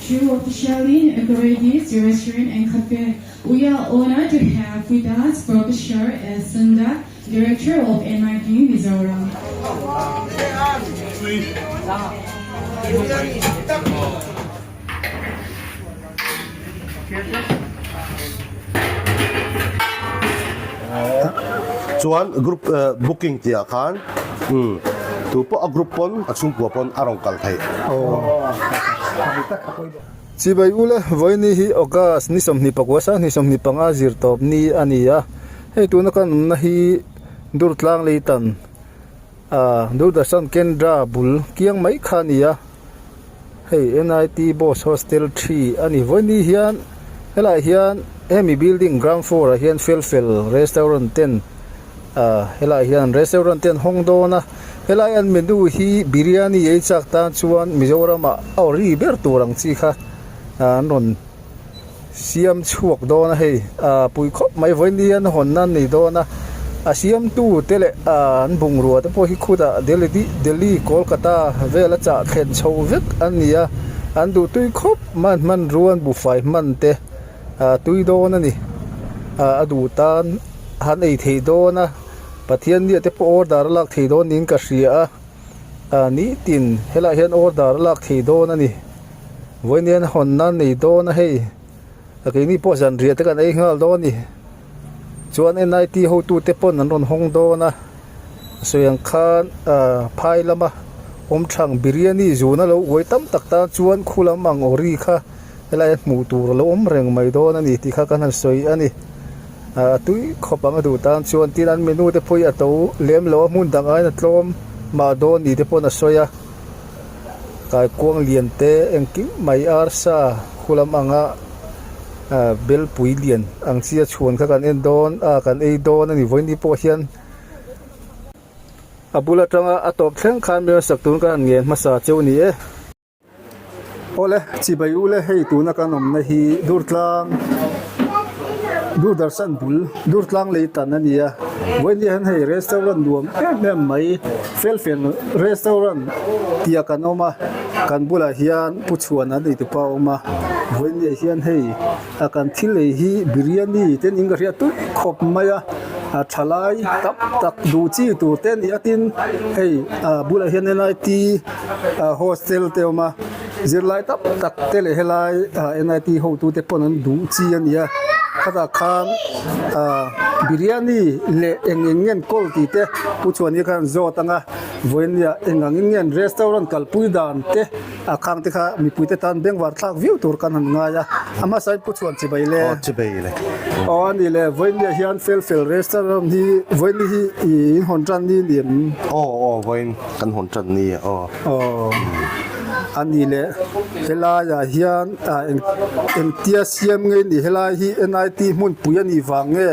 To officially inaugurate this restaurant and cafe, we are honored to have with us Professor S. Sundar, Director of NIT Mizoram. Chuan group booking tih ah khan tu pawh a group pawn a chhungkua pawn a rawn kal theih. Chibai ule vawiini hi August ni 24 25 zir tawp ni a ni a, hei tuna kan awmna hi Durtlang Leitan ah Doordarshan Kendra bul kiang mai kha a ni a. Hei NIT Boys Hostel thi a ni. Vawiini hian helaiah hian hemi building ground floor ah hian fel fel restaurant ten ah helaiah hian restaurant te an hawng dawn a. Helai an menu hi biryani ei chak tan chuan Mizoram ah a ori ber tur ang chi kha an rawn siam chhuak dawn a hei ah pui khawp mai vawiin hian hawnna an nei dawn a a siamtu te leh ah an bungrua te pawh hi khutah Delhi Delhi Kolkata vel a chah thlen chho vek a ni a an duh tui khawp mai an hmanrua an buhfai hman te ah tui dawn a ni ah a duh tan han ei thei dawn a Pathian nia te pawh order a lak thei dawn niin ka hria a ah nitin helaiah hian order a lak thei dawn a ni. Vawiin hawn nan nei dawn a hei a keini pawh zanriah te kan ei nghal dawn a ni chuan NIT hotu te pawn an rawn hawng dawn a sawi ang khan ah phai lama awm thang biryani zun a lo uai tam tak tan chuan khu lam ang awri kha helai a hmuh tur a lo awm reng mai dawn a ni tih kha kan han sawi a ni ah tui khawp ang a duh tan chuan tin an menu te pawh hi a to lem lo a hmun dang aiin a tlawm mah dawn ni te pawn a sawi a. Kaikuang lian te engkim mai arsa khu lam anga ah belpui lian ang chi a chhuan kha kan en dawn a kan ei dawn a ni vawiin ni pawh hian a bul atanga a tawp thleng khan mian sak tun kan han ngen hmasa cheu a ni e. Awle chibai ule hei tuna kan awmna hi Durtlang Doordarshan bul Durtlang lei tan a ni a vawiin hian hei restaurant nuam em em mai fel fel restaurant tia kan awm a kan bulah hian pu chhuan an ei tupa a awm a vawiin hian hei a kan thil ei hi biryani te niin ka hria tui khawp mai a a thalai tam tak duh chi tur te a ni a tin hei a bulah hian N I T ah hostel te a awm a zirlai tam tak te leh helai ah N I T hotu te pawn an duh chi a ni a khatah khan ah biryani leh eng eng nge an kawl tih te pu chuan hi khan zawt ang a vawiin nia eng ang in nge an restaurant kalpui dan te. A khang te kha mipui te tan bengvar thlak viau tur kan han ngai a, a hmasa in pu chhuan chibai le. Aw chibai le. Aw a ni le, vawiin hian fel fel restaurant hi vawiin hi i in hawn tan ni ni em? Aw aw vawiin kan hawn tan ni aw. Aw a ni le, helai ah hian ah eng engtia siam nge ni helai hi NIT hmunpui a nih vang nge?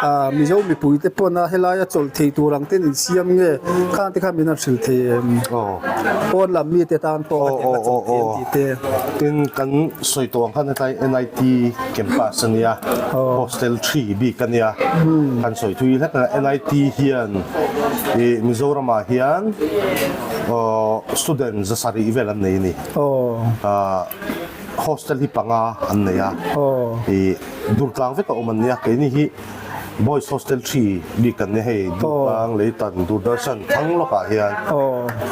Ah Mizo mipui te pawn a helai a chawlh thei tur ang ten insiam nge khang te kha min han hrilh thei em? Pawn lam mi te tan pawh hetiang a chawlh thei an tih te. Tin kan sawi tawh ang khan hetlai NIT campus a nia hostel three bik a nia kan sawi thui hlek a NIT hian ih Mizoram ah hian student zasarih vel an nei a ni. Hostel hi panga an nei a, ih Durtlang vek a awm an nia, keini hi Boys Hostel 3 bik kan nia hei Durtlang, Leitan, Doordarshan thlang lawkah hian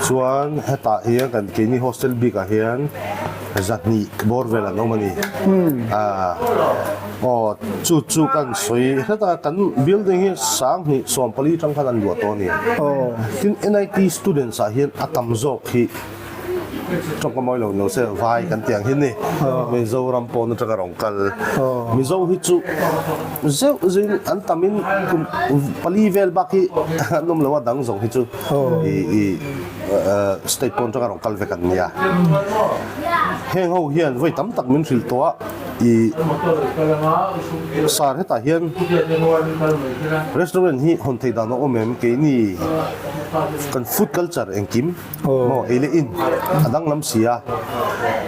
chuan hetah hian kan keini hostel bikah hian 200 bawr vel an awm a ni. Aw chu chu kan sawi heta kan building hi 2014 tang khan an luah tawh a ni. Tin NIT students ah hian a tam zawk hi Tawngka mawi lo lo se vai kan tih ang hi ni. Mizoram pawn atanga rawn kal. Mizo hi chu zeuh zeuhin an tamin kum pali vel bak hi an awm lo a dang zawng hi chu i state pawn atanga rawn kal vek an nia. Heng ho hian vawi tam tak min hrilh tawh a i sar hetah hian restaurant hi hawn theih dan a awm em keini kan food culture engkim. Maw ei leh in a danglam si a,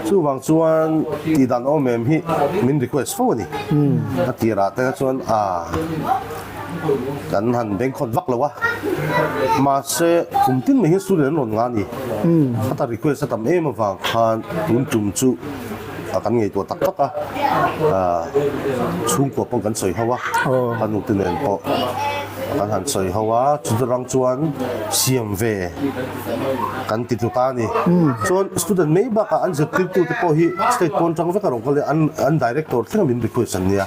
chuvang chuan tih dan awm em hi min request fo a ni. A tirah te chuan a kan han bengkhawn vak lo a, mahse kum tin mai hian student an rawn nga a ni. Khata request a tam em avang khan tun tum chu a kan ngaihtuah tak tak a, chhungkua pawh kan sawi ho a, ka nute nen pawh kan han sawi ho a, chutarang chuan siam ve kan ti tlu ta a ni. Chuan student mai bakah an zirtirtute pawh hi state pawn tang vek a rawn kal a, an director thleng min request an nia.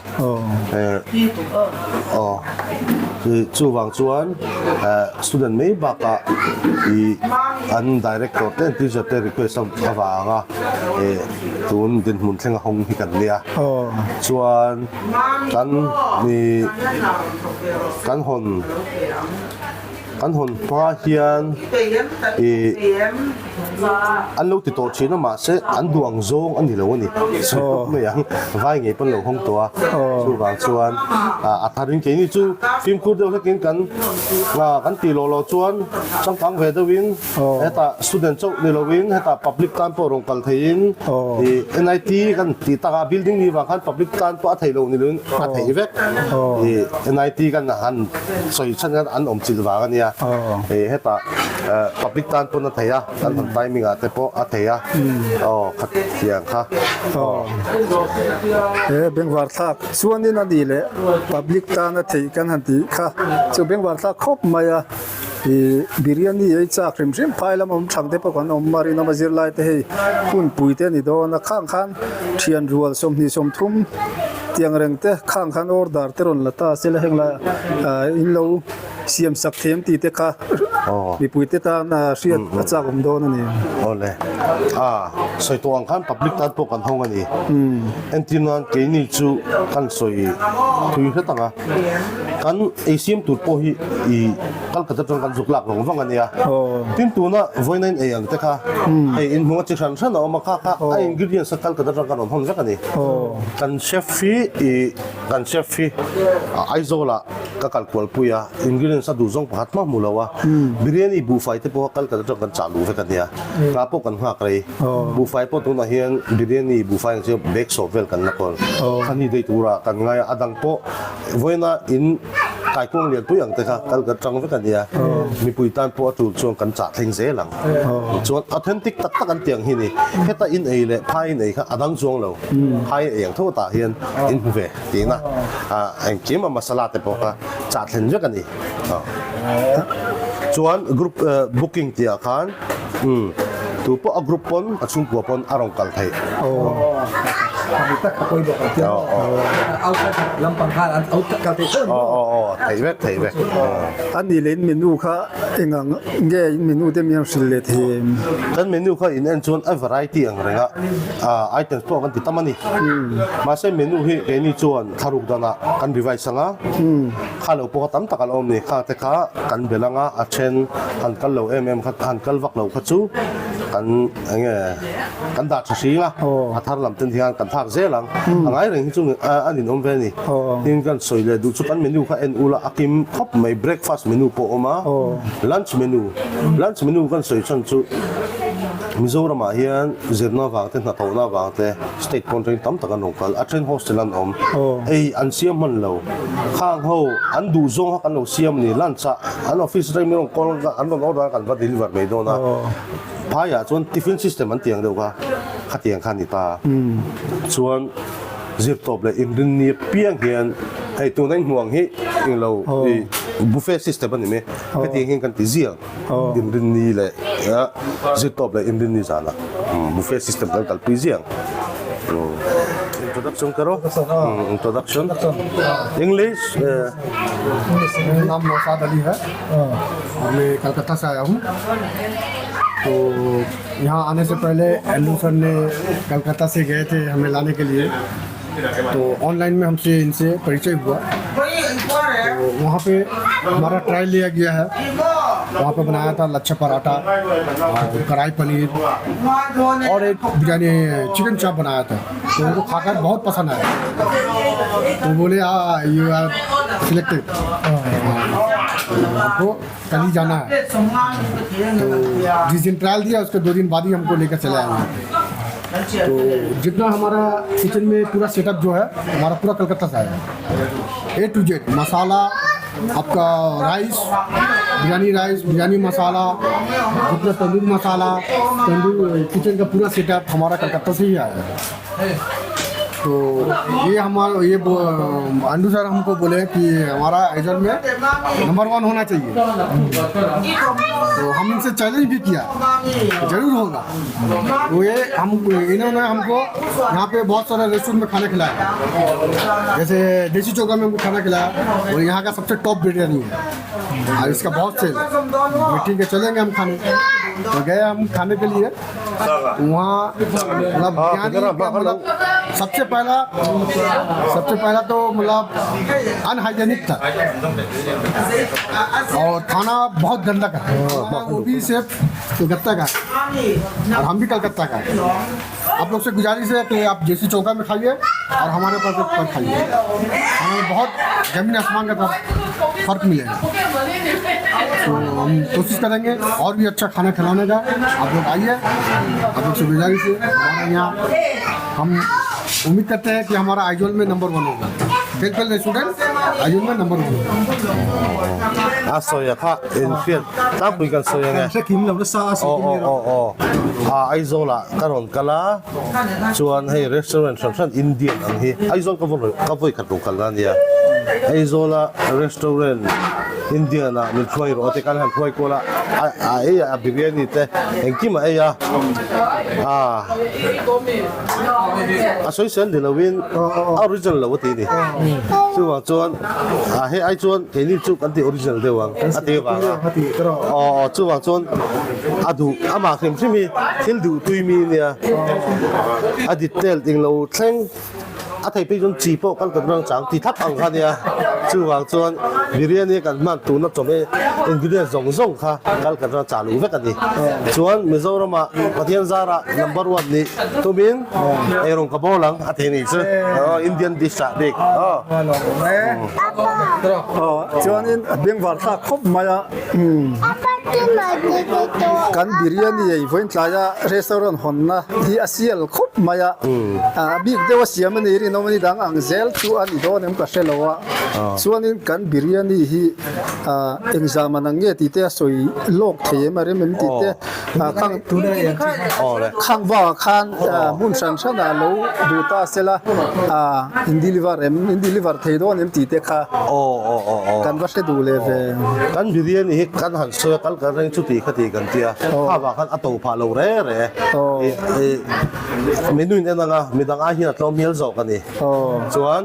Aw chuvang chuan student mai bakah ih an director te an teacher te request avanga ih tun dinhmun thlenga hawng hi kan nia. Chuan kan ih kan hawn Kan hawn hma hian ih an lo ti tawh thin a mahse an duh ang zawng a ni lo a ni. Sawi tawp mai ang vai ngei pawn lo hawng tawh a chuvang chuan a tharin keini chu fimkhur deuh hlekin kan kan tih lawh lawh chuan changkang ve deuhin hetah student chauh ni lovin hetah public tan pawh rawn kal theihin ih NIT kan tih takah building ni vang khan public tan pawh a theih loh ni lovin a theih vek ih NIT kan han Sawi chhan hian an awm chilh vang a nia. Hei hetah public tan pawn a thei a, kan han timing ah te pawh a thei a. Aw khat tiang kha. Aw he bengvar thlak chuanin a nih leh public tan a theih kan han tih kha chu bengvar thlak khawp mai a. Ih biryani ei chak hrim hrim phai lam awm thang te pawh kan awm a rinawm a zirlai te hei hunpui te a ni dawn a khang khan thian rual 20 30 Tiang reng te khang khan order te rawn la ta se la heng la in lo siam sak thiam tih te kha mipui te tan hriat a chak awm dawn a ni. Awle a sawi tawh ang khan public tan pawh kan hawng a ni. Entir nan keini chu kan sawi thui hret ang a, kan ei siam tur pawh hi i Calcutta atang kan zuk lak vang vang a nia. Tin tuna vawiin ei ang te kha hei inhmung a chi hran hran a awm a kha kha a ingredients kha Calcutta atang kan rawn hawn vek a ni. Kan chef hi ih kan chef hi Aizawl ah ka kal kual pui a ingredients a duh zawng pakhat hma hmu lo a biryani buhfai te pawh Calcutta atang kan chah luh vek a nia. Tah pawh kan nghak rei. Buhfai pawh tunah hian biryani buhfai ang chi bag sawp vel kan la kawl. Khani daih turah kan ngai a a dang pawh Vawiina in kaikuang lianpui ang te kha kal kan tang vek a nia, mipui tan pawh a tul chuan kan chah thleng zel ang. Chuan authentic tak tak an tiang hi ni, heta in ei leh phai in ei kha a dang chuang lo, phai in ei ang tho tah hian in hmu ve tihna engkim a masala te pawh kha chah thlen vek a ni. Chuan group booking tih ah khan tu pawh a group pawn a chhungkua pawn a rawn kal theih. Theih vek theih vek. A nih leh in menu kha eng ang nge in menu te mi an hrilh leh thei em? Kan menu kha in en chuan a variety ang reng a, items pawh kan ti tam a ni. Mahse menu hi keini chuan thlaruk danah kan revise ang a. Kha lo pawh kha tam tak a la awm ni. Kha te kha kan bel anga a then han kal lo em em kha han kal vak lo kha chu kan eng nge kan dah tha hring a, a thar lam ten hian kan thlak zel ang. A ngai reng hi chu a ninawm ve a ni. Tin kan sawi leh duh chu kan menu kha en ula a kim khawp mai breakfast menu pawh a awm a, lunch menu, lunch menu kan sawi chhan chu Mizoramah hian zirna vang te hnathawhna vang te state pawn atangin tam tak an rawn kal a then hostel an awm ei an siam hman lo khang ho an duh zawng kha kan lo siam a ni lunch ah an office atangin min rawn call an rawn order a kan va deliver mai dawn a phaiah chuan tiffin system an tiang deuh kha khatiang kha a ni ta chuan zirtawp leh inrinni apiang hian hei tuna in hmuh ang hi englo ih buffet system a ni mai hetiang hian kan ti ziang. Inrinni leh zirtawp leh inrinni zanah buffet system kan kalpui ziang. Introduction karo introduction English मेरा नाम नौशाद अली है और मैं कलकत्ता से आया हूँ तो यहाँ आने से पहले एल्लू सर ने कलकत्ता से गए थे हमें लाने के लिए तो ऑनलाइन में हमसे इनसे परिचय हुआ तो वहाँ पे हमारा ट्रायल लिया गया है वहाँ पे बनाया था लच्छा पराठा और कढ़ाई पनीर और एक बिरयानी चिकन चाप बनाया था तो उनको खाकर बहुत पसंद आया तो बोले हाँ you are selected हमको कल ही जाना है तो जिस दिन ट्रायल दिया उसके दो दिन बाद ही हमको लेकर चले आए वहाँ पे तो जितना हमारा किचन में पूरा सेटअप जो है हमारा पूरा कलकत्ता से आया है ए टू जेड masala आपका राइस बिरयानी राइस बिरयानी मसाला जितना तंदूर मसाला तंदूर किचन का पूरा सेटअप हमारा कलकत्ता से ही आया है तो ये हमारा ये अंडू सर हमको बोले कि हमारा आइजोल में नंबर वन होना चाहिए तो हम इनसे चैलेंज भी किया जरूर होगा तो ये हम इन्होंने हमको यहाँ पे बहुत सारे रेस्टोरेंट में खाना खिलाया जैसे देसी चौका में हमको खाना खिलाया और यहाँ का सबसे टॉप बिरयानी है और इसका बहुत सेल है तो ठीक है चलेंगे हम खाने तो गए हम खाने के लिए वहाँ मतलब बिरयानी का मतलब सबसे पहला सबसे पहला तो मतलब अनहाइजेनिक था और खाना बहुत गंदा का था वो भी सिर्फ कलकत्ता का है और हम भी कलकत्ता का है आप लोग से गुजारिश है कि आप जेसी चौका में खाइए और हमारे पास पर खाइए हमें बहुत ज़मीन आसमान का फ़र्क मिलेगा तो हम कोशिश करेंगे और भी अच्छा खाना खिलाने का आप लोग आइए आप लोग से गुजारिश है हमारे यहाँ हम उम्मीद करते हैं कि हमारा आइजोल में नंबर वन होगा fail fail restaurant Aizawl में नंबर वन होगा A sawi a kha infield tlangpui kan sawi ange. Hre kim lo nasa a sawi kim Aw aw aw aw Aizawl ah ka rawn kal a chuan hei restaurant hran hran Indian ang hi Aizawl ka vawi ka vawi khat rawh kalna ania Aizawl a restaurant Indian ah min hruai rawh a ti kan han hruai kual a a ei a biryani te engkim a ei a ah a sawi sel ni lo in a original lo a ti a ni chuvang chuan ah hei ai chuan keini chu kan ti original deuh ang a ti vang a aw aw chuvang chuan a duh amah hrim hrim hi thil duh tui mi ania a detail englo thleng. A thei phei chuan chi pawh kal kan rang chang ti thlap ang kha nia. Chuvang chuan biryani kan hman tuna chawhmeh ingredient zawng zawng kha kal kan rang chah luh vek a ni. Chuan Mizoramah Pathian zarah number one nih tumin eirawng ka bawl ang a thei nih chu Indian dish ah bik. Chuanin bengvar thlak khawp mai a. Kan biryani ei vawiin tlaia restaurant hawnna hi a sial khawp mai a, a bik deuh a siam a ni rinawm a ni dang ang zel chu a ni dawn em ka hre lo a, chuanin kan biryani hi engzam an ang nge tih te a sawi lawk thei em a rem em tih te khang khang vangah khan hmun hran hranah lo duh ta sela in deliver em in deliver thei dawn em tih te kha kan va hre duh leh ve. Kan biryani hi kan han sawi a kal kan reng chu tih kha tih kan tia kha vang khan a to phah lo re re menu in en anga midang ai hian a tlawm hmel zawk a ni chuan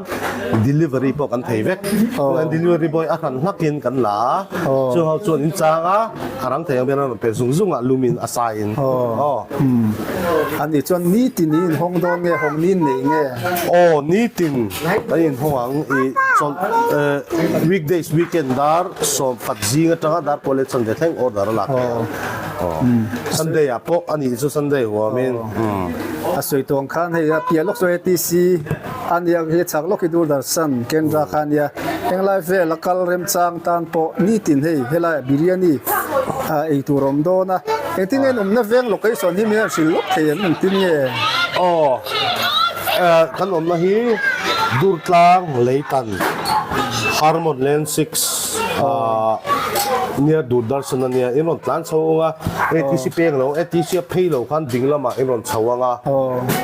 delivery pawh kan thei vek chuan delivery boy a hran hlakin kan la a chu ho chuan in chang a a rang thei ang ber a rawn pe zung zung a lumin a sai in aw. Ani chuan nitin i inhawng dawn nge hawng ni nei nge? Aw nitin kan inhawng ang i chawlh weekdays weekend dar sawmkhat zing atanga dar pawh leh chanve thleng order a lak thei ang. Aw Sunday ah pawh a nih chu Sunday huamin. A sawi tawng khan hei a piah lawk chu ATC a nia hi chak lawk hi Doordarshan Kendra kha a nia henglai vel a kal remchang tan pawh nitin hei helai ah biryani ei tur a awm dawn a engtin nge awmna veng location hi min han hrilh lawk thei em engtin nge? Aw kan awmna hi Durtlang Leitan Harmon Lane 6 nia Doordarshan a nia in rawn tlan chho ang a ATC peng lo ATC a phei lo khan ding lamah in rawn chho ang a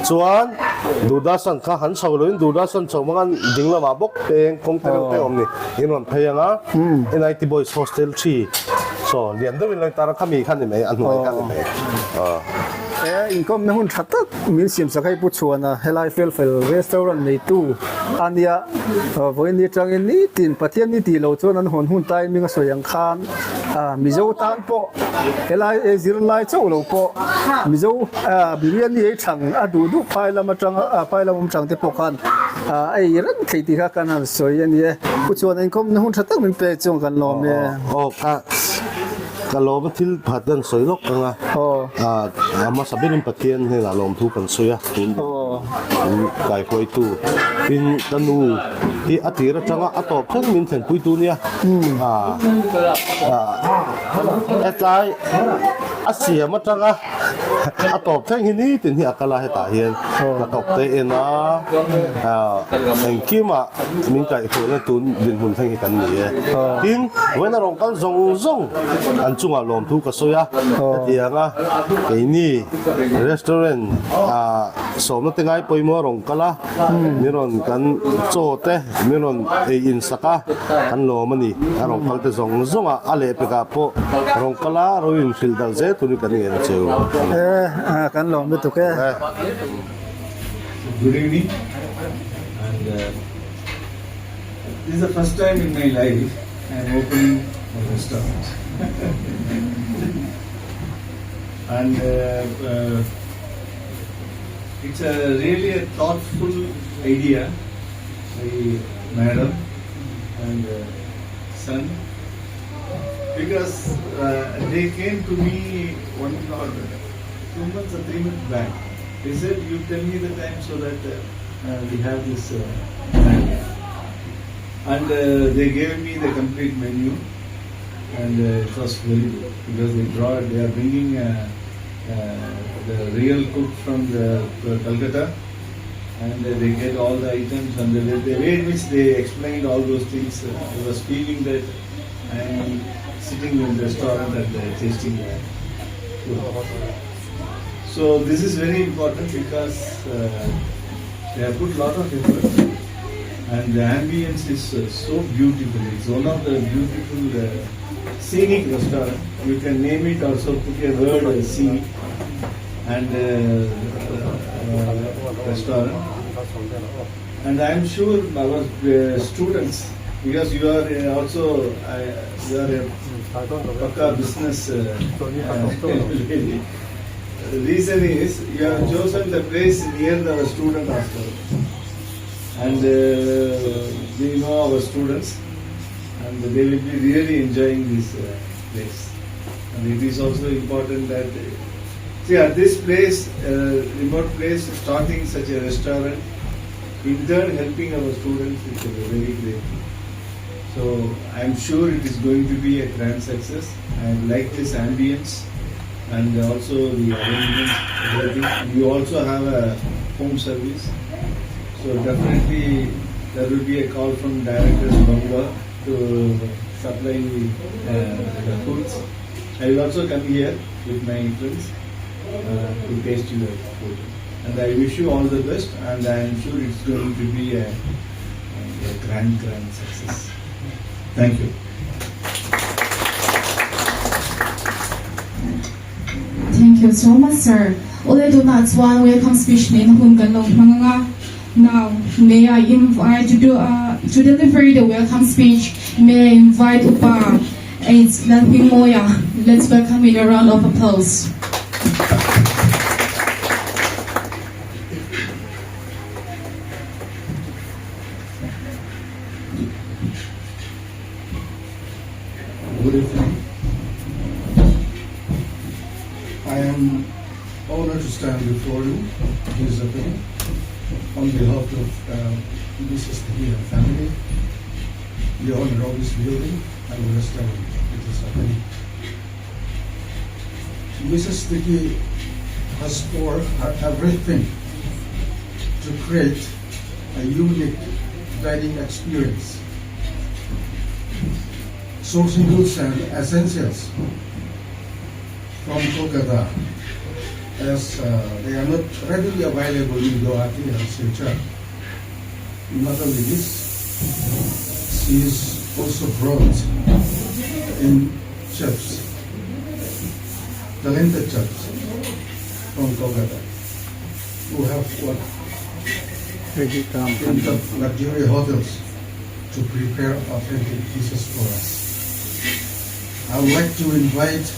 chuan Doordarshan kha han chho loin Doordarshan chho hmang an ding lamah bawk peng kawng te reuh te awm ni in rawn phei ang a NIT Boys Hostel 3 saw lian deuhin lo intar a khami kha ni mai a hnuai kha ni mai. He inkawmna hun tha tak min siam sak hei Pu Chhuana helai fel fel restaurant neitu a nia vawiin atangin nitin Pathian ni tih lo chuan an hawn hun timing a sawi ang khan Mizo tan pawh helai ei zirlai chauh lo pawh Mizo biryani ei thang a duh duh phai lam atang phai lam awm thang te pawh khan a ei reng thei tih kha kan han sawi a ni e Pu Chhuana inkawmna hun tha tak min pek chuan kan lawm e. Ka lawm a thil phat an sawi lawk ang a, a hmasa berin Pathian hnenah lawmthu kan sawi a, tun kaihruaitu tin ka nu hi a tir atanga a tawp thleng min thlenpuitu nia, hetlai a siam atanga. A tawp thleng hi nitin hi a kal a hetah hian hnathawk te en a, engkimah min kaihhruaina tun dinhmun thleng hi kan ni e. Tin, vawiin a rawn kal zawng zawng an chungah lawmthu ka sawi a, hetiang a keini restaurant ah sawmna te ngai pawimawh a rawn kal a, min rawn kan chaw te min rawn ei in sak a, kan lawm a ni. A rawn kal te zawng zawng a, a lehpekah pawh rawn kal a, ro in hrilh dal zel turin kan ngen cheu. E, kan lawm lutuk e. Good evening and this is the first time in my life I am opening a restaurant and It's a really a thoughtful idea by madam and son because they came to me one or 2 months or 3 months back. They said, you tell me the time so that we have this plan. And they gave me the complete menu and it was very good because they brought, they are bringing the real cook from the Calcutta and they get all the items and the, the way in which they explained all those things, I was feeling that I am sitting in the restaurant and tasting the food. So this is very important because they have put lot of effort and the ambience is so beautiful. It's one of the beautiful scenic restaurant. You can name it also, put a word scenic and restaurant. And I am sure our students, because you are also you are a pakka business lady. Reason is you have chosen the place near the student hostel, and we know our students, and they will be really enjoying this place. And it is also important that see at this place, remote place, starting such a restaurant, in turn helping our students is a very great thing. So I am sure it is going to be a grand success. I like this ambience and also the arrangements, everything. You also have a home service. So definitely there will be a call from directors Bangalore to supply the foods. I will also come here with my friends to taste your food. And I wish you all the best, and I am sure it's going to be a grand, grand success. Thank you. Thank you so much sir. Awle tunah chuan welcome speech neihna hun kan lo hmang ang a. Now may I invite to do to deliver the welcome speech may I invite Upa H Lalhmingmawia. Let's welcome with a round of applause. Good evening. I am honored to stand before you this evening on behalf of Mrs. Dikki and family, the owner of this building and the restaurant it is happening. Mrs. Dikki has poured her everything to create a unique dining experience. Sourcing goods and essentials from Kolkata as they are not readily available in Guwahati and Silchar. Not only this, she is also brought in chefs, talented chefs from Kolkata who have worked in the luxury hotels to prepare authentic dishes for us. I would like to invite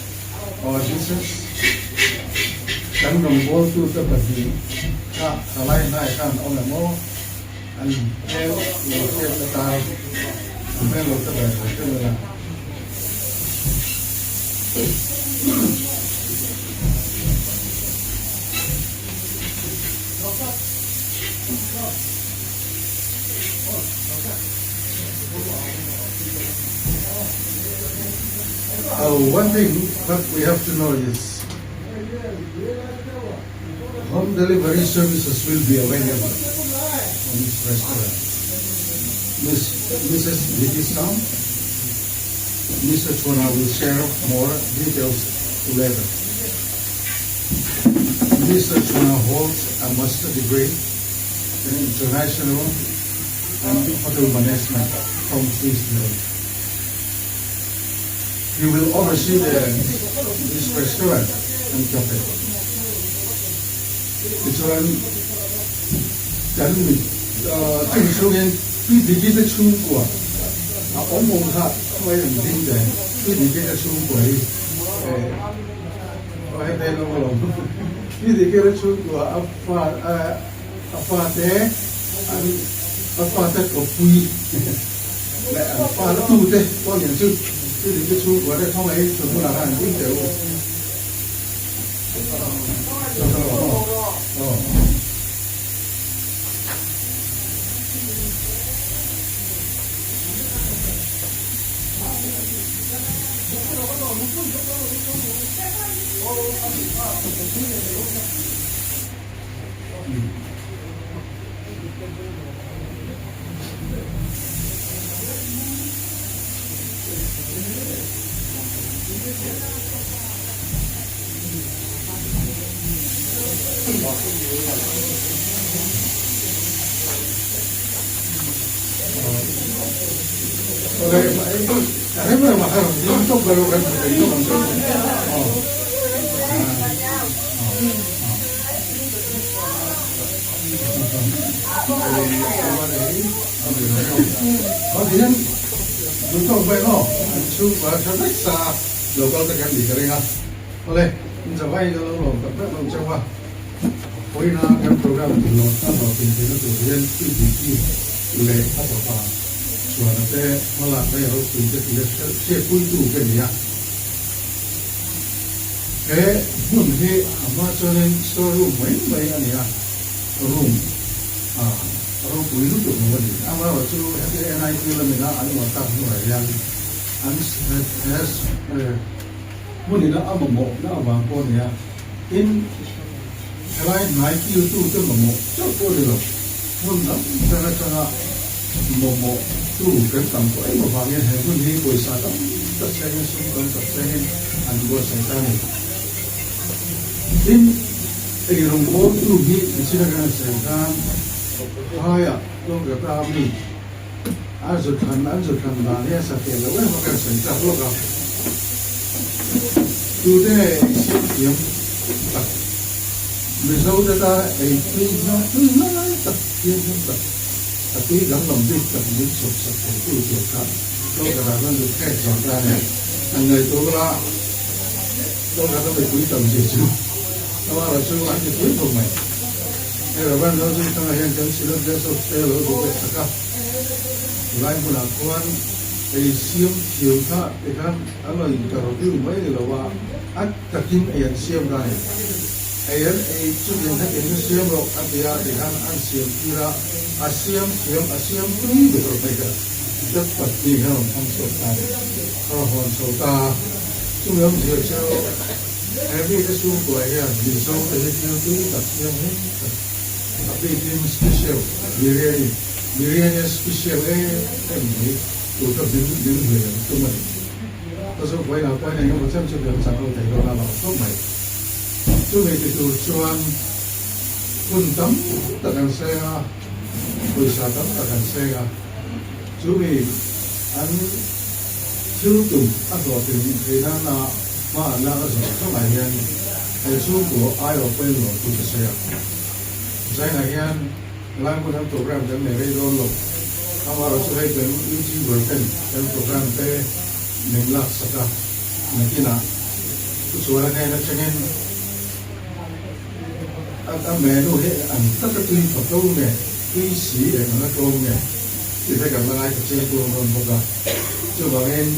our dishes. Kan rawngbawltu te pahnih kha thalai hnai khan awm em aw? An hmel lo hriat atan an hmel lo te ber han tel ila. One thing that we have to know is. Home delivery services will be available on this restaurant. Miss Mrs. Vicky Sam, Mr. Chona will share more details later. Mr. Chona holds a master degree in international and hotel management from Switzerland. He will oversee the, this restaurant and cafe. Tichuan kan mit chung chungin tui diki te chhungkua a awm awm kha khawngaih an ding ve tui diki te chhungkua hi aw heta in awm alawm tui diki te chhungkua a fa a fate an a fate kawppui leh an fa la tute pawh nen chu tui diki chhungkua te khawngaih thuhmunah khan an ding teh u. Local te kan nih ka ring a. Awle, in zavai ka lo lawm tak tak lo chauh a. Vawiina kan program tih lawm tan lo tin theihna tur hian PDP leh a fapa Chhuana te hmalak leh ropui te tih a hriatpuitu ka ni a. He hmun hi a hma chuanin store room mai mai a ni a, room a ropui lutuk lo a ni. Amaherawhchu heti NIT lamina an luah tak hnuah hian an hmunina a mamawhna avang pawh a ni a, tin helai hnai kiltute mamawh chauh pawh a ni lo, hmun dang dang atanga mamawhtu kan tam tawh em avangin he hmun hi pawisa tam tak sengin sum tam tak sengin an buatsaih ta a ni. Tin, ei rawngbawltu hi michina kan seng khan phaiah Kolkata mi A zu thlan an zu thlan dan hi a sa tel lo em a kan sawi tak lawk a. Tute nge ei siam thiam tak Mizo te tana ei tui hna tui lai tak thianghlim tak a tui danglam bik tak min chhawp sak thei tu tur kha Kolkata chuan zu khek zawh ta a ni. An ngaihtuah bula Kolkata mipui tam zia chu amaherawh chu an ti pui khawp mai. Hei Rev. Lalzirthanga hian kan Synod Joseph te lo duh ve sak a, helai hmunah khuan ei siam thiam kha tikhan an lo interview mai ni lo a, a takin ei an siam ta a ni. Ei an ei chutiang kha eng siam rawh a ti a, tikhan an siam tir a, a siam thiam a siam tui ber mai kha dat pahnih khan rawn thang chhuak ta a ni. A rawn hawn chho ta a, chumi awmzia chu He mite chhungkua hian Mizo te hi thil tui tak thianghlim tak a bikin special biryani, biryani a special em em mai tur kha min min hlui an tum a ni. Ka zawk vawiinah pawhin eng emaw chen chu kan chak lo thei dawn a lo khawp mai. Chumi ti tur chuan hun tam tak an seng a, pawisa tam tak an seng a, chumi an thil tum a hlawhtlin theih nana Hma an lak a zawng zawngah hian he chhungkaw aiawh pawimawh thu ka sawi a. Zainah hian helai hmun an program kan nei rei dawn lo. Amaherawh chu hei kan YouTuber ten kan program te min lak sak a, nakinah thuchuan a hnen atangin a a menu hi an taka tui pha to nge, tui si eng anga tlawm nge tih te kan la ngaithla chiang dawn dawn bawk a. Chuvangin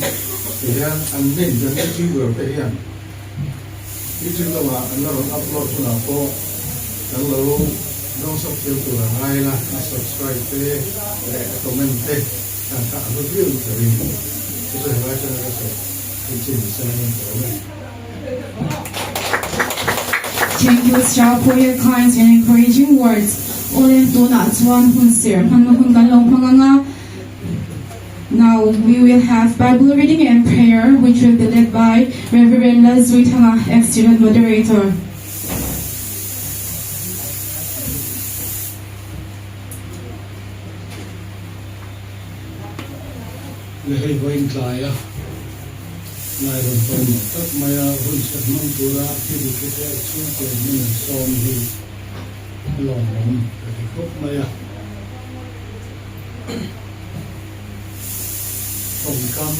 ti hian an nin kan YouTuber te hian YouTube lamah an la rawn upload hunah pawh kan lo dawngsawk thiam tur a ngai la, a subscribe te leh a comment te kan kha a hlu viau in ka ring. Chu chu helai atanga ka sawi thin chin ni sela ngin ka awm e. Thank you sir for your kind and encouraging words. Awle tunah chuan hun ser hmanna hun kan lo hmang ang a. Now we will have Bible reading and prayer which will be led by Reverend Lalzuithanga, ex-student moderator. Le hei vawiin tlai a, lai rawn pawimawh tak mai a, hun chhe hmang tura phirikite chhungkaw hmun an sawm hi a lawmawm ka ti khawp mai a. Tawngkam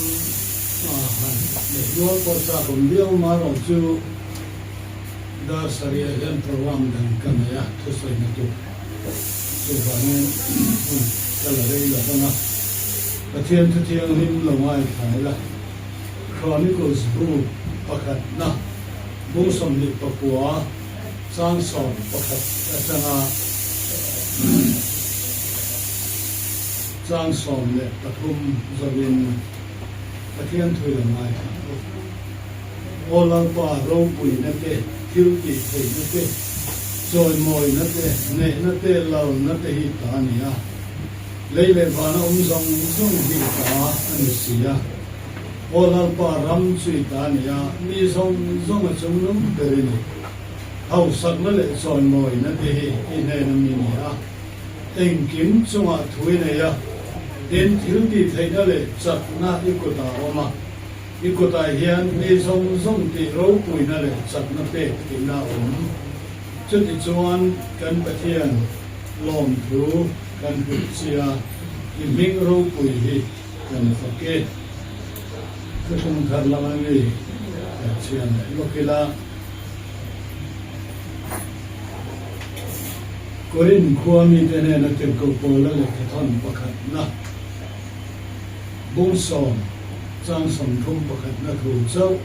a han leh nual pawh chak awm viau marawh chu dar sarih ah hian program dang ka nei a, thusawina tur. Chuvangin hun ka la rei lo vang a, Pathian thu thianghlim lo ngaithla ila, Chronicles bu pakhatna bung 29 chang 11 atanga chang 13 zawin Pathian thu ilo ngaithla ang u. Aw Lalpa, ropuina te, thil tih theihna te, chawimawina te, neihna te, lalna te hi ta a ni a. Lei leh vana awm zawng zawng hi ta a ni si a. Aw Lalpa, ram chu i ta a ni a, mi zawng zawng a chungnung ber i ni. Hausakna leh chawimawina te hi i hnena mi ni a, engkim chungah thu i nei a, tin thil tih theihna leh chakna i kutah a awm a. I kutah hian mi zawng zawng tih ropuina leh chakna pek theihna a awm. Chutichuan kan Pathian lawmthu kan hrilh chi a, i hming ropui hi kan fak e. Thuthlung thar lama mi kan chhiar leh lawk ila. Korin khua mite hnena tirhkoh Paula lehkhathawn pakhatna. Bung sawm chang 30 pakhatna thu chauh.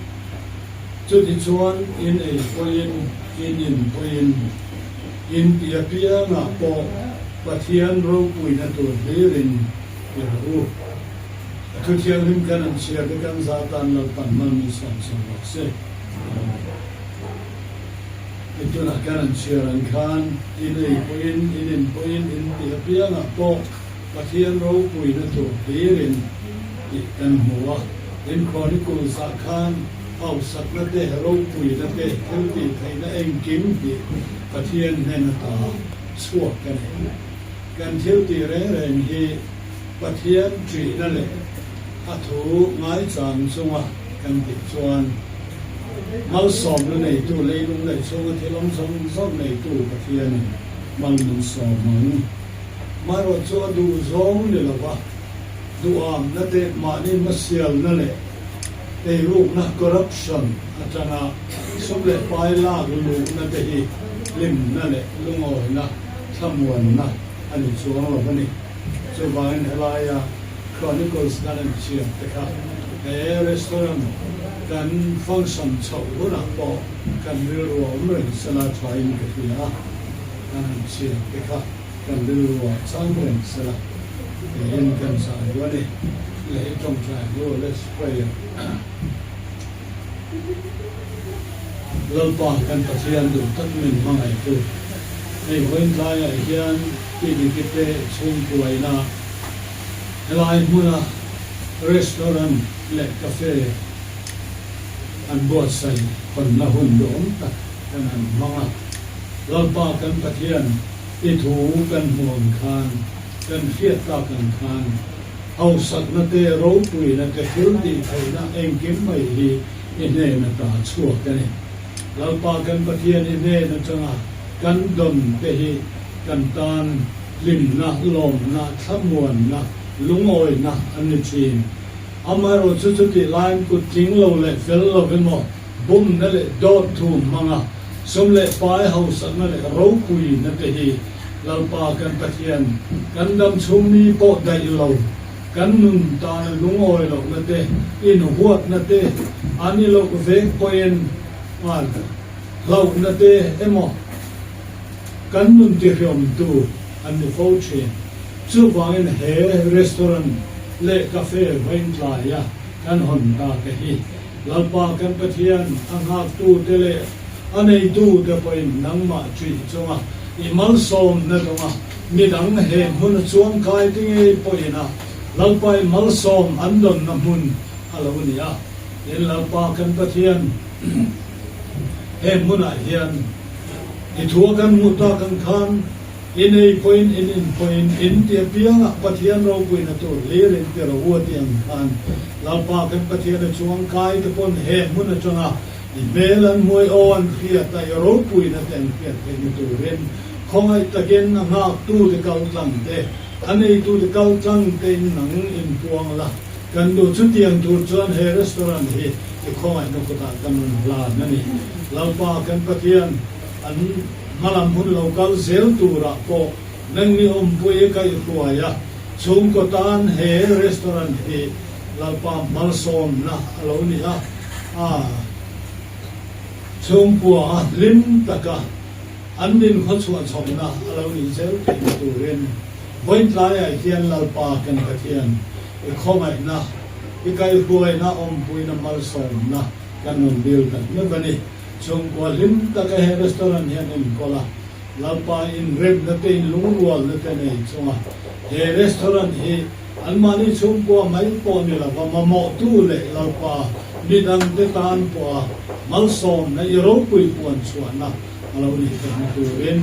Chutichuan in ei pawhin, in in pawhin, in ti apiangah pawh Pathian ropuina tur hlirin i rawh u. A thu thianghlim kan an chhiar te kan za tan Lalpan hman min sawm sawm rawh se. Amen. Tunah kan an chhiar ang khan in ei pawhin, in in pawhin, in ti apiangah pawh Pathian ropuina tur hlirin tih kan hmu a. In Chronicles ah khan hausakna te, ropuina te, thil tih theihna engkim hi Pathian hnen ata chhuak a ni. Kan thil tih reng reng hi Pathian ṭihna leh a thu ngaichang chunga kan tih chuan malsawmna neitu, leilung leh chhunga thil awm zawng zawng neitu Pathianin mal min sawm ang. Marawh chu a duh zawng ni lova, duhamna te, mahni hmasialna leh eirukna, corruption, atanga sum leh pai lak luhna te hi hlimna leh lungawina, thlamuanna a ni chuang lo a ni. Chuvangin helaia Chronicles kan an chhiar te kha he restaurant kan function chhoh hunah pawh kan rilru a awm reng sela thain ka hria a, kan han chhiar te kha. Kan rilru ah chang reng sela tiin kan zah duh a ni. Leh i tawngtai hnu, let's pray. Lalpa kan Pathian duh tak min hmangaihtu, hei vawiin tlaiah hian pi Dikite chhungkuaina helai hmuna restaurant leh cafe an buatsaih hawnna hun duhawm tak kan han hmang a. Lalpa kan Pathian I thu kan hmuh ang khan, kan hriat tak ang khan, hausakna te, ropuina te, thil tih theihna engkim mai hi i hnen ata chhuak a ni. Lalpa kan Pathian i hnen atanga kan dawn te hi kan tan hlimna, lawmna, thlamuanna, lungawina an ni thin. Amaherawhchu chutih laiin kut tling lo leh fel lo emaw, bumna leh dawt thu hmanga sum leh pai hausakna leh ropuina te hi Lalpa kan Pathian kan dam chhung mi pawh daih lo, kan nun tana lungawi lohna te, inhuatna te, an i loh vek pawhin an hlauhna te emaw kan nun tihriawmtu an ni fo thin. Chuvangin he restaurant leh cafe vawiin tlaia kan hawn ta te hi Lalpa kan Pathian a nghaktute leh A neitute pawhin nangmah ṭih chunga i malsawmna dawnga midang he hmuna chuangkai te ngei pawhin a Lalpa i malsawm an dawnna hmun a lo ni a. Tin, Lalpa kan Pathian, he hmunah hian i thu a kan hmuh tak ang khan in ei pawhin in in pawhin in ti apiangah Pathian ropuina tur hlir in ti ro u a ti ang khan Lalpa kan Pathian a chuangkai te pawn he hmun atanga I hmel an hmuai aw an hriat a, i ropuina te an hriat theihna turin khawngaih takin a nghaktute kal tlang te, a neitute kal tlang tein nang inpuang la. Kan duh chutiang tur chuan he restaurant hi i khawngaihna kutah kan rawn hlan a ni. Lalpa kan Pathian, an hmalam hun lo kal zel turah pawh nangni awmpui kaihhruai a, chhungkaw tan he restaurant hi Lalpa malsawmna a lo ni a. A chhungkua a hlim taka an din khawchhuah chhawmna a lo nih zel theihna turin vawiin tlaiah hian Lalpa kan Pathian i khawngaihna, i kaihruaina, awmpuina, malsawmna kan rawn dil tak meuh a ni. Chhungkua hlim taka he restaurant hian enkawl a, Lalpa inremna te inlungrualna te nei chunga he restaurant hi Anmahni chhungkua mai pawh ni lova mamawhtu leh Lalpa midangte tan pawha malsawmna i ropui puan chhuahna a lo nih theihna turin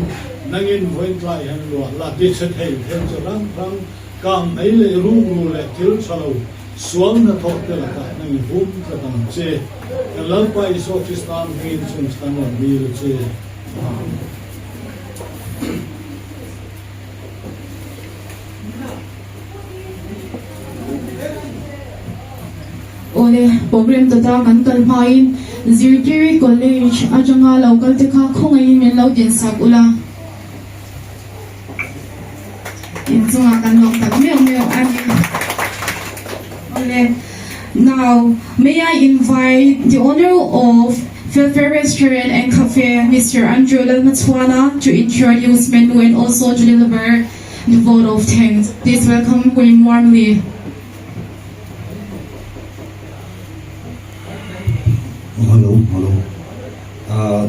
nangin vawiin tlai hian luah la ti chhe thei thil chi hrang hrang kang mai leh rukru leh thil tha lo sual hnathawh te lakah nangin hum tlat ang che. Kan Lalpa Isua Krista hmingin chung chhan rawn dil che. Amen. Awle, program tata kan kal hmain Zirtiri College atanga lo kal te kha khawngaihin min lo dinsak ula. Inchungah kan lawm tak meuh meuh a ni. Awle, now may I invite the owner of Felfair Restaurant and Cafe, Mister Andrew Lalhmachhuana to introduce menu and also to deliver the vote of thanks. Please welcome him warmly. Hello, hello. Uh,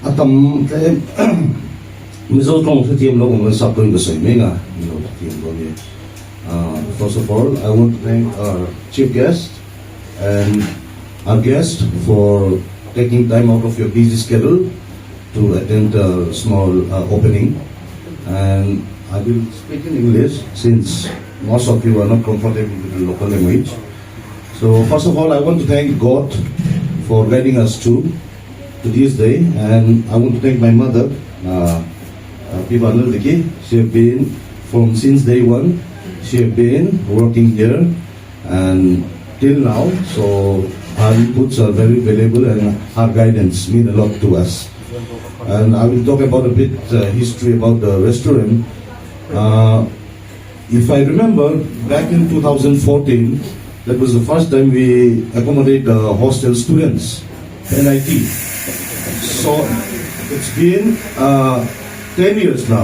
a tam tlem Mizo tawng hrethiam lo awm an sap pawhin ka sawi mek a, Mizo hrethiam dawn nia. Uh, first of all, I want to thank our chief guest and our guest for taking time out of your busy schedule to attend the small uh, opening. And I will speak in English since most of you are not comfortable with the local language. So first of all, I want to thank God for guiding us to, to this day. And I want to thank my mother, uh, uh, Piva Naldiki. She has been, from since day one, she has been working here and till now. So her inputs are very valuable and her guidance mean a lot to us. And I will talk about a bit uh, history about the restaurant. Uh, if I remember, back in 2014, that was the first time we accommodate the hostel students, NIT. So it's been uh, 10 years now.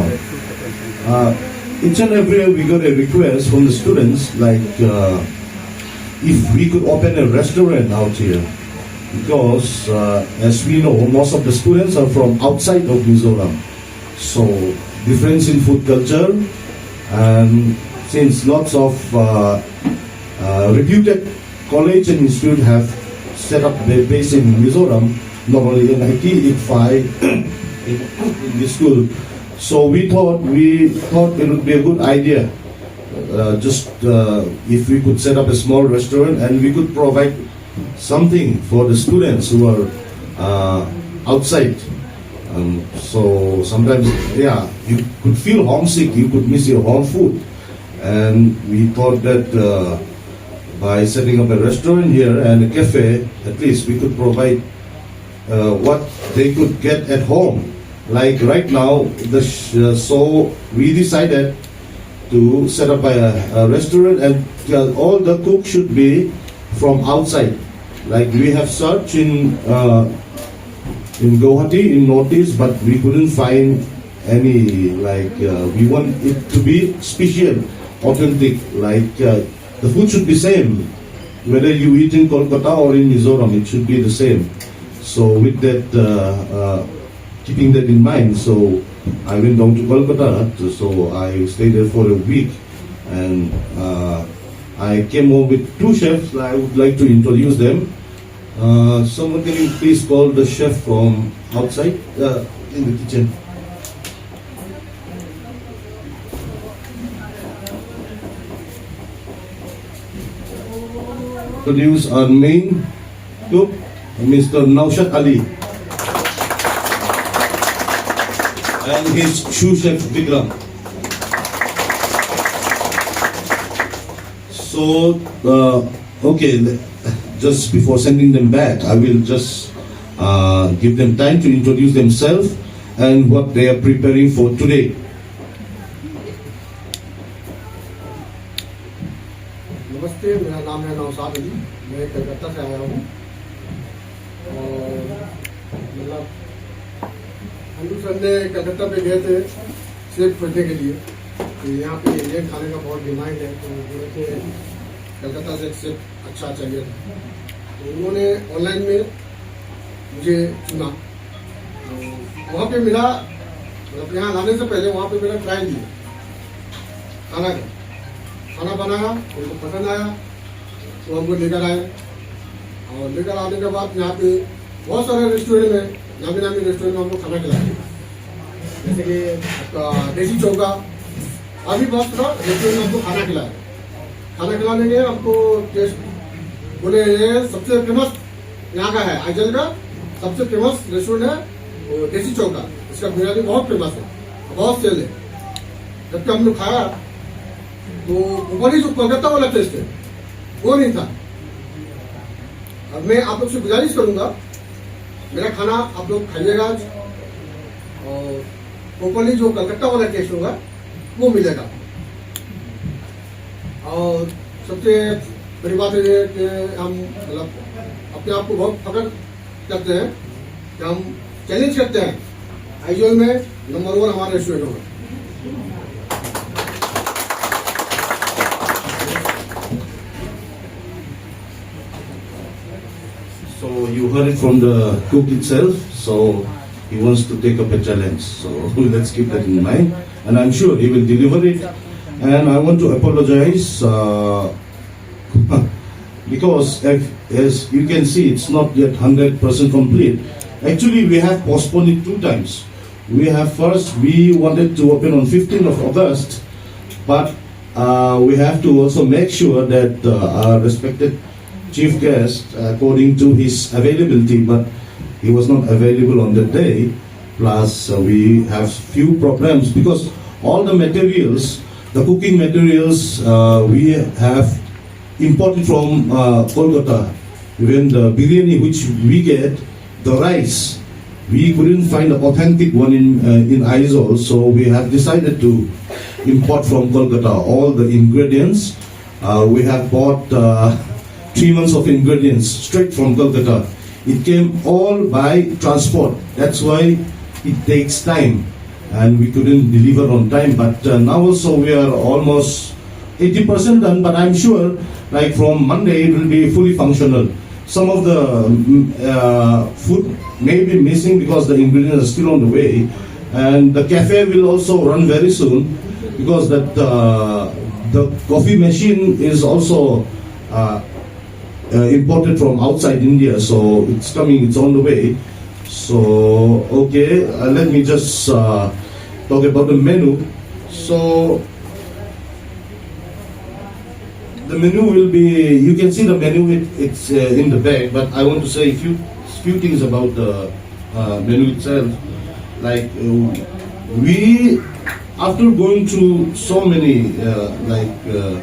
Uh, each and every year we got a request from the students like uh, if we could open a restaurant out here because uh, as we know most of the students are from outside of Mizoram so difference in food culture and since lots of uh, uh, reputed college and institute have set up their base in Mizoram not only NIT, ICFAI, in, in this school. So we thought we thought it would be a good idea, uh, just uh, if we could set up a small restaurant and we could provide something for the students who are uh, outside. Um, so sometimes, yeah, you could feel homesick, you could miss your home food. And we thought that uh, by setting up a restaurant here and a cafe, at least we could provide uh, what they could get at home. Like right now, the sh- uh, so we decided to set up a, a restaurant and uh, all the cooks should be from outside. Like we have searched in uh, in Guwahati in Northeast, but we couldn't find any. Like uh, we want it to be special, authentic. Like uh, the food should be same, whether you eat in Kolkata or in Mizoram, it should be the same. So with that, uh, uh, keeping that in mind, so I went down to Kolkata. So I stayed there for a week, and uh, I came home with two chefs. I would like to introduce them. Uh, someone can you please call the chef from outside uh, in the kitchen? Introduce our main cook, Mr. Naushad Ali, and his sous chef Vikram. So, uh, okay, just before sending them back, I will just uh, give them time to introduce themselves and what they are preparing for today. नमस्ते मेरा नाम है नौशाद अली मैं कलकत्ता से आया हूँ और मतलब हम लोग संडे कलकत्ता पे गए थे सेब खोजने के लिए तो यहाँ पे इंडियन खाने का बहुत डिमांड है तो बोले थे कलकत्ता से सेब अच्छा चाहिए था तो उन्होंने ऑनलाइन में मुझे चुना तो वहाँ पे मिला मतलब यहाँ लाने से पहले वहाँ पे मेरा ट्रायल लिया खाना का खाना बनाया उनको पसंद आया तो हमको लेकर आए और लेकर आने के बाद यहाँ पे बहुत सारे रेस्टोरेंट में नामी नामी रेस्टोरेंट में हमको खाना खिलाया जैसे कि आपका देसी चौका अभी बहुत सारा रेस्टोरेंट में हमको खाना खिलाया खाना खिलाने के हमको टेस्ट बोले ये सबसे फेमस यहाँ का है आइजल का सबसे फेमस रेस्टोरेंट है वो देसी चौका इसका बिरयानी बहुत फेमस है बहुत सेल है जबकि हम लोग खाया तो ऊपर ही जो कलकत्ता वाला टेस्ट है वो नहीं था और मैं आप लोग से गुजारिश करूंगा मेरा खाना आप लोग खाइएगा आज और प्रॉपरली जो कलकत्ता वाला टेस्ट होगा वो मिलेगा और सबसे बड़ी बात यह है कि हम मतलब अपने आप को बहुत फख्र करते हैं कि हम चैलेंज करते हैं आइजोल में नंबर वन हमारा रेस्टोरेंट होगा So you heard it from the cook itself. So he wants to take up a challenge. So let's keep that in mind. And I'm sure he will deliver it. And I want to apologize uh, because if, as you can see, it's not yet 100% complete. Actually, we have postponed it two times. We have first, we wanted to open on 15th of August, but uh, we have to also make sure that uh, our respected chief guest, according to his availability, but he was not available on that day. Plus, uh, we have few problems because all the materials, the cooking materials, uh, we have imported from uh, Kolkata. Even the biryani which we get, the rice, we couldn't find the authentic one in uh, in Aizawl, so we have decided to import from Kolkata all the ingredients. Uh, we have bought uh, 3 months of ingredients straight from Kolkata. It came all by transport. That's why it takes time, and we couldn't deliver on time. But uh, now also we are almost 80% done. But I'm sure, like from Monday, it will be fully functional. Some of the uh, food may be missing because the ingredients are still on the way, and the cafe will also run very soon because that uh, the coffee machine is also uh, uh, imported from outside India, so it's coming, it's on the way. So, okay, uh, let me just uh, talk about the menu. So, the menu will be, you can see the menu, it, it's uh, in the bag, but I want to say a few, few things about the uh, menu itself. Like, uh, we, after going through so many, uh, like, uh,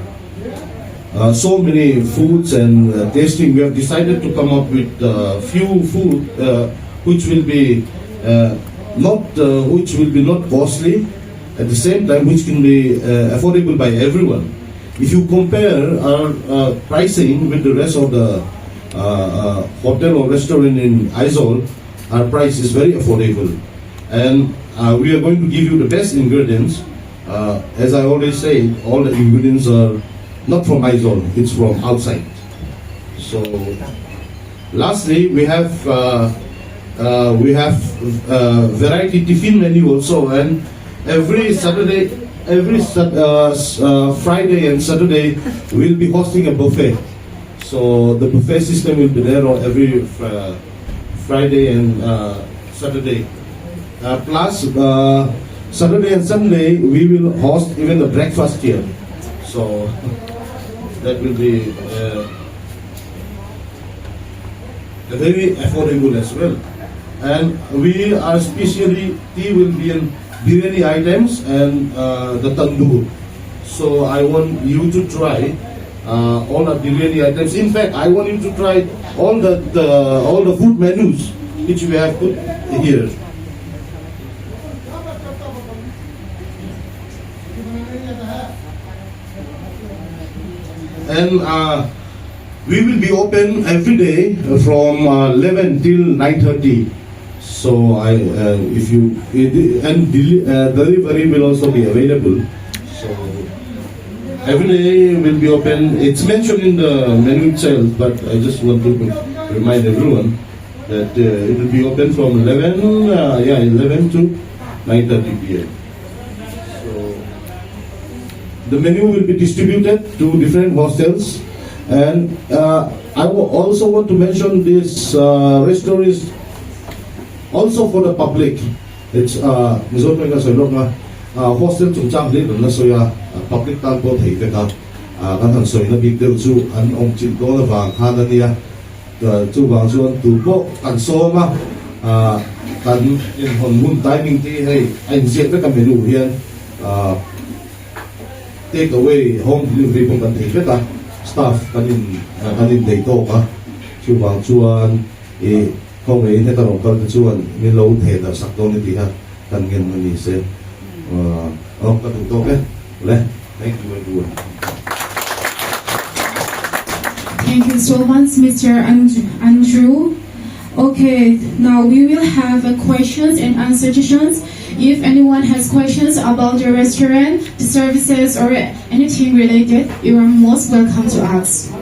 uh, so many foods and uh, tasting, we have decided to come up with uh, few food uh, which will be uh, not uh, which will be not costly, at the same time which can be uh, affordable by everyone. If you compare our uh, pricing with the rest of the uh, uh, hotel or restaurant in Aizawl, our price is very affordable, and uh, we are going to give you the best ingredients. Uh, as I always say, all the ingredients are not from Aizawl, it's from outside. So, lastly, we have uh, We have variety tiffin menu also and every Saturday every Friday and Saturday we'll be hosting a buffet. So the buffet system will be there on every Friday and Saturday. Plus Saturday and Sunday we will host even the breakfast here. So that will be very affordable as well. And we are specially tea will be in biryani items and the tandoor. So I want you to try all the biryani items. In fact, I want you to try all the, the all the food menus which we have put here. And we will be open every day from 11 till 9:30. So I, if you it, and deli- delivery will also be available. So every day will be open. It's mentioned in the menu itself, but I just want to remind everyone that it will be open from 11, yeah, 11 to 9:30 p.m. So the menu will be distributed to different hostels, and I will also want to mention this restaurant is also for the public. It's Mizo tawng ka sawi lawk nga hostel chungchang hle kan la sawi a, public tan pawh thei vek a, kan han sawi na bik deuh chu an awm chilh dawn avang khan a nia. Chuvang chuan tu pawh kan sawm a, kan inhawn hun timing te hi hei a inziak vek a menu hian take away home delivery pawh kan thei vek a, staff kan in kan indeih tawk a, chuvang chuan i khawngaih heta rawn kal te chuan min lo theh darh sak dawn ni tih kha kan ngen a ni se. Aw ka duh tawk e le thank you everyone. Thank you so much, Mr. Andrew. Okay, now we will have a questions and answer sessions. If anyone has questions about the restaurant, the services, or anything related, you are most welcome to ask.